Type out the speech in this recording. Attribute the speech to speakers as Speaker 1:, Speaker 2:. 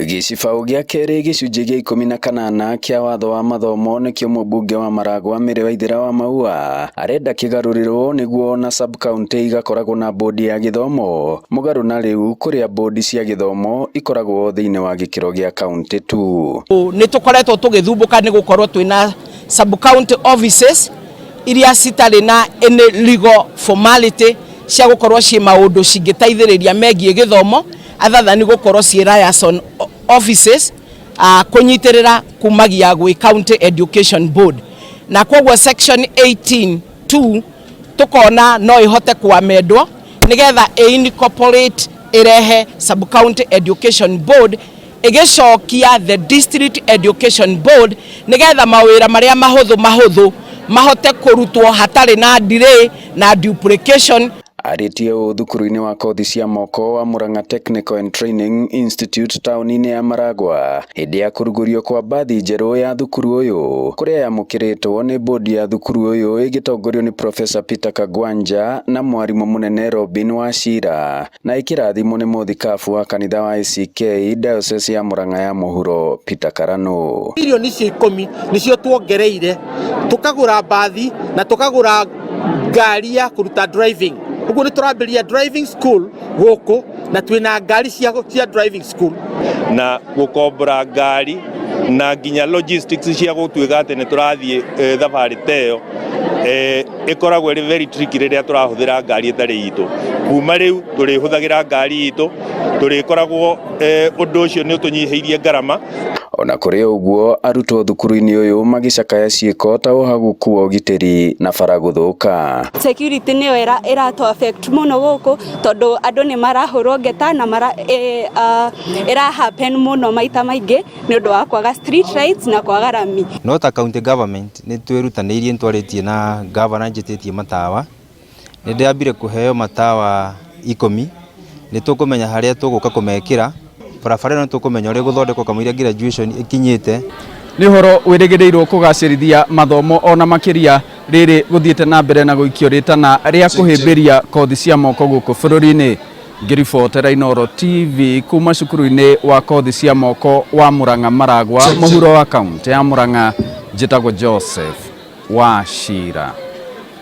Speaker 1: Gĩcibaũ gĩa kerĩ gĩcunjĩ gĩa 18 kĩa watho wa mathomo nĩkĩo mũmbunge wa Maragwa Mary Waithera wa Maua arenda kĩgarũrĩrwo nĩguo ona sub county igakoragwo na bodi ya gĩthomo mũgarũ na rĩu kũrĩa bodi cia gĩthomo ikoragwo thĩinĩ wa gĩkĩro gĩa county tu.
Speaker 2: Nĩ tũkoretwo tũgĩthumbũka nĩ gũkorwo twĩna sub county offices iria citarĩ na any legal formality cia gũkorwo ciĩ maũndũ cingĩteithĩrĩria megiĩ gĩthomo other than gũkorwo ciĩ liaison offices kũnyitĩrĩra kumagia gwĩ county education board. Na koguo section 18 2 tukona no ihote kuamendwo nigetha incorporate irehe sub county education board ĩgĩcokia the district education board nigetha mawĩra marĩa mahũthũ mahũthũ mahote kũrutwo hatarĩ na delay na duplication.
Speaker 1: Arĩtie ũũ thukuru-inĩ wa kothi cia moko wa Murang'a Technical and Training Institute taũni-inĩ ya Maragwa hĩndĩ ya kũrugũrio kwa mbathi njerũ ya thukuru ũyũ kũrĩa yamũkĩrĩtwo nĩ bodi ya thukuru ũyũ ĩgĩtongorio nĩ Professor Peter Kagwanja na mwarimũ mũnene Robin Wachira na ĩkĩrathimwo nĩ mũthikabu wa kanitha wa ACK Diocese ya Murang'a ya mũhuro Peter Karano.
Speaker 3: Milioni icio 10 nĩcio tuongereire tukagũra mbathi na tukagũra ngari ya kũruta driving. Ũguo nĩ tũrambĩrĩria driving school gũkũ na twĩna ngari cia driving school.
Speaker 4: Na gũkombora ngari na nginya logistics cia gũtuĩka atĩ nĩ tũrathiĩ thabarĩ ta ĩyo ĩkoragwo ĩrĩ very tricky rĩrĩa tũrahũthĩra ngari ĩtarĩ itũ. Kuma rĩu tũrĩhũthagĩra ngari itũ, tũrĩkoragwo ũndũ ũcio nĩ ũtũnyihĩirie ngarama.
Speaker 1: Ona kũrĩ ũguo arutwo thukuru-inĩ ũyũ magĩcakaya ciĩko ta ũhagũku wa ũgitĩri na bara gũthũka.
Speaker 5: Security nĩyo ĩratũ affect mũno gũkũ tondũ andũ nĩ marahũrwo ngeta na mara ĩra happen mũno maita maingĩ nĩ ũndũ wa kwaga street lights na kwaga rami.
Speaker 6: No ta county government nĩ twĩrutanĩirie, nĩtwarĩtie na governor, njĩtĩtie matawa, nĩ ndĩrambire kũheo matawa 10. Nĩ tũkũmenya harĩa tũgũka kũmekĩra. Barabara ĩno nĩ tũkũmenya ũrĩa ĩgũthondekwo kamũira graduation ĩkinyĩte.
Speaker 7: Nĩ ũhoro wĩrĩgĩrĩirwo kũgacĩrithia mathomo ona makĩria rĩrĩ gũthiĩte na mbere na gũikio rĩtana rĩa kũhĩmbĩria kothi cia moko gũkũ bũrũri-inĩ. Ngĩribotera Inooro TV kuma cukuru-inĩ wa kothi cia moko wa Murang'a Maragwa mũhuro wa kaunti ya Murang'a, njĩtagwo Joseph Wachira.